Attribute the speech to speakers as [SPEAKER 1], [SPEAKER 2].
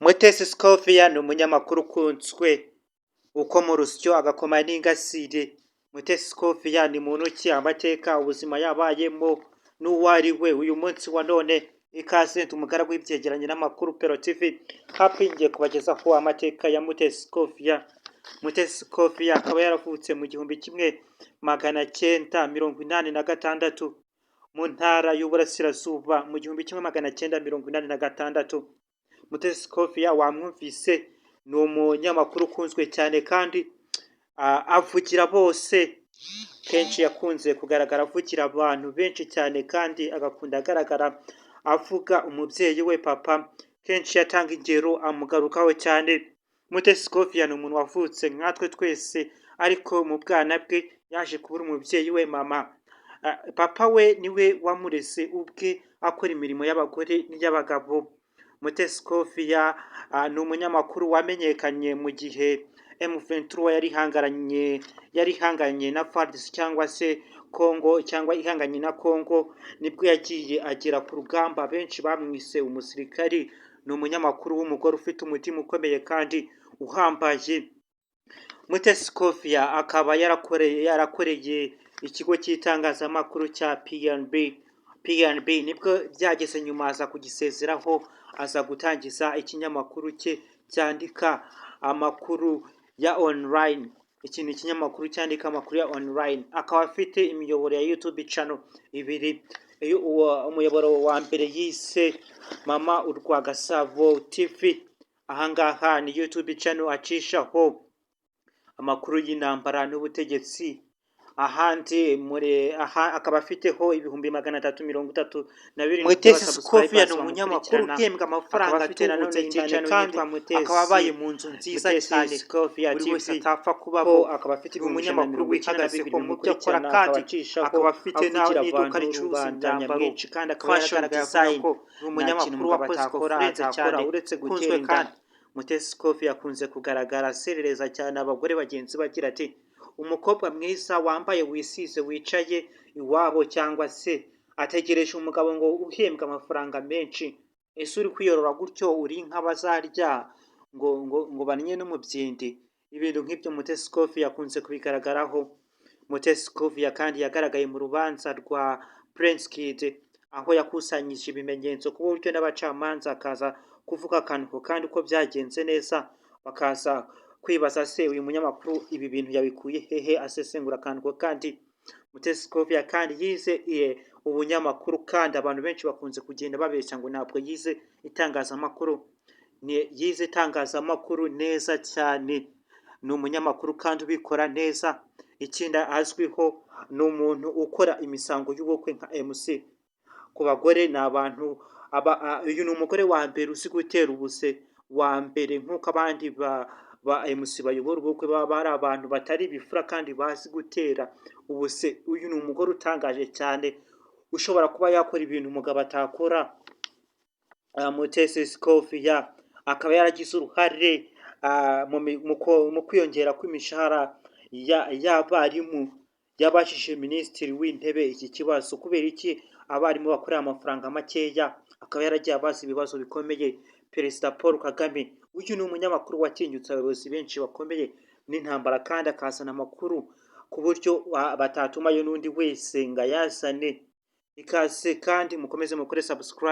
[SPEAKER 1] Mutesi Scovia ni umunyamakuru ukunzwe, ukoma urusyo agakoma n'ingasire. Mutesi Scovia ni muntu ki? Amateka, ubuzima yabayemo n'uwo ari we uyu munsi wa none? Ikaze, ndi umugaragu w'ibyegeranyo n'amakuru Pero TV, hafi ngiye kubagezaho amateka ya Mutesi Scovia. Mutesi Scovia akaba yaravutse mu 1986 mu Ntara y'Uburasirazuba, mu 1986. Mutesi Scovia wamwumvise, ni umunyamakuru ukunzwe cyane kandi avugira bose. Kenshi yakunze kugaragara avugira abantu benshi cyane, kandi agakunda agaragara avuga umubyeyi we, papa. Kenshi yatanga ingero, amugarukaho cyane. Mutesi Scovia ni umuntu wavutse nkatwe twese, ariko mu bwana bwe yaje kubura umubyeyi we, mama. Papa we niwe wamureze ubwe, akora imirimo y'abagore n'iy'abagabo. Mutesi Scovia ni umunyamakuru wamenyekanye mu gihe M23 yari ihanganye na FARDC cyangwa se Congo, cyangwa ihanganye na Congo, nibwo yagiye agera ku rugamba. Benshi bamwise umusirikari. Ni umunyamakuru w'umugore ufite umutima ukomeye kandi uhambaye. Mutesi Scovia akaba yarakoreye ikigo cy'itangazamakuru cya PNB. PNB nibwo byageze nyuma aza kugisezeraho, aza gutangiza ikinyamakuru cye cyandika amakuru ya online. Iki ni ikinyamakuru cyandika amakuru ya online. Akaba afite imiyoboro ya YouTube channel ibiri. Umuyoboro wa mbere yise Mama Urwagasabo TV. Ahangaha ni YouTube channel acishaho amakuru y'intambara n'ubutegetsi. Ahandi muri aha akaba afiteho 337,000
[SPEAKER 2] Mutesi Scovia
[SPEAKER 1] by'abasubscribers
[SPEAKER 2] ni umunyamakuru
[SPEAKER 1] bamukurikirana.
[SPEAKER 2] uhembwa
[SPEAKER 1] Akaba
[SPEAKER 2] amafaranga
[SPEAKER 1] afite nanone
[SPEAKER 2] atubutse
[SPEAKER 1] indi
[SPEAKER 2] cyane,
[SPEAKER 1] channel
[SPEAKER 2] kandi
[SPEAKER 1] yitwa Mutesi
[SPEAKER 2] akaba abaye mu nzu nziza
[SPEAKER 1] Mutesi
[SPEAKER 2] cyane
[SPEAKER 1] Scovia
[SPEAKER 2] buri wese
[SPEAKER 1] TV,
[SPEAKER 2] atapfa
[SPEAKER 1] ho
[SPEAKER 2] kubaho.
[SPEAKER 1] akaba afite
[SPEAKER 2] Ni
[SPEAKER 1] ibihumbi ijana na
[SPEAKER 2] umunyamakuru
[SPEAKER 1] mirongo icyenda na
[SPEAKER 2] wihagazeho
[SPEAKER 1] bibiri
[SPEAKER 2] mu byo akora,
[SPEAKER 1] bimukurikirana, akaba
[SPEAKER 2] kandi
[SPEAKER 1] acishaho
[SPEAKER 2] akaba afite
[SPEAKER 1] avugira
[SPEAKER 2] n'iduka
[SPEAKER 1] abantu,
[SPEAKER 2] ricuruza
[SPEAKER 1] rubanda
[SPEAKER 2] imyambaro,
[SPEAKER 1] nyamwinshi, kandi akaba
[SPEAKER 2] fashion
[SPEAKER 1] yaragaragaye avuga
[SPEAKER 2] design.
[SPEAKER 1] ko
[SPEAKER 2] Ni
[SPEAKER 1] nta kintu
[SPEAKER 2] umunyamakuru
[SPEAKER 1] umugabo
[SPEAKER 2] wakoze
[SPEAKER 1] atakora
[SPEAKER 2] urenze
[SPEAKER 1] atakora
[SPEAKER 2] cyane,
[SPEAKER 1] uretse
[SPEAKER 2] ukunzwe
[SPEAKER 1] gutera inda.
[SPEAKER 2] kandi.
[SPEAKER 1] Mutesi Scovia akunze kugaragara aserereza cyane abagore bagenzi be, agira ati: "Umukobwa mwiza wambaye, wisize, wicaye iwabo cyangwa se ategereje umugabo ngo uhembwa amafaranga menshi, ese uri kwiyorora gutyo uri nk'abazarya ngo bannye n'umubyindi?" Ibintu nk'ibyo Mutesi Scovia yakunze kubigaragaraho. Mutesi Scovia kandi yagaragaye mu rubanza rwa Prince Kid, aho yakusanyije ibimenyetso ku buryo n'abacamanza akaza kuvuga akantu ku kandi uko byagenze neza, bakaza kwibaza se uyu munyamakuru ibi bintu yabikuye hehe, asesengura akantu ku kandi. Mutesi Scovia kandi yize ubunyamakuru, kandi abantu benshi bakunze kugenda babeshya ngo ntabwo yize itangazamakuru. Yize itangazamakuru neza cyane, ni umunyamakuru kandi ubikora neza. Ikindi azwiho, ni umuntu ukora imisango y'ubukwe nka MC ku bagore. Ni abantu uyu ni umugore wa mbere uzi gutera ubuse wa mbere, nk'uko abandi ba MC bayobora ubukwe baba ari abantu batari ibifura kandi bazi gutera ubuse. Uyu ni umugore utangaje cyane, ushobora kuba yakora ibintu umugabo atakora. Mutesi Scovia akaba yaragize uruhare mu kwiyongera kw'imishahara y'abarimu. Yabajije Minisitiri w'Intebe iki kibazo: kubera iki abarimu bakorera amafaranga makeya? Akaba yaragiye abaza ibibazo bikomeye Perezida Paul Kagame. Uyu ni umunyamakuru watinyutse abayobozi benshi bakomeye n'intambara, kandi akazana amakuru ku buryo batatumayo n'undi wese ngo ayazane. Ikaze kandi mukomeze mukore subscribe.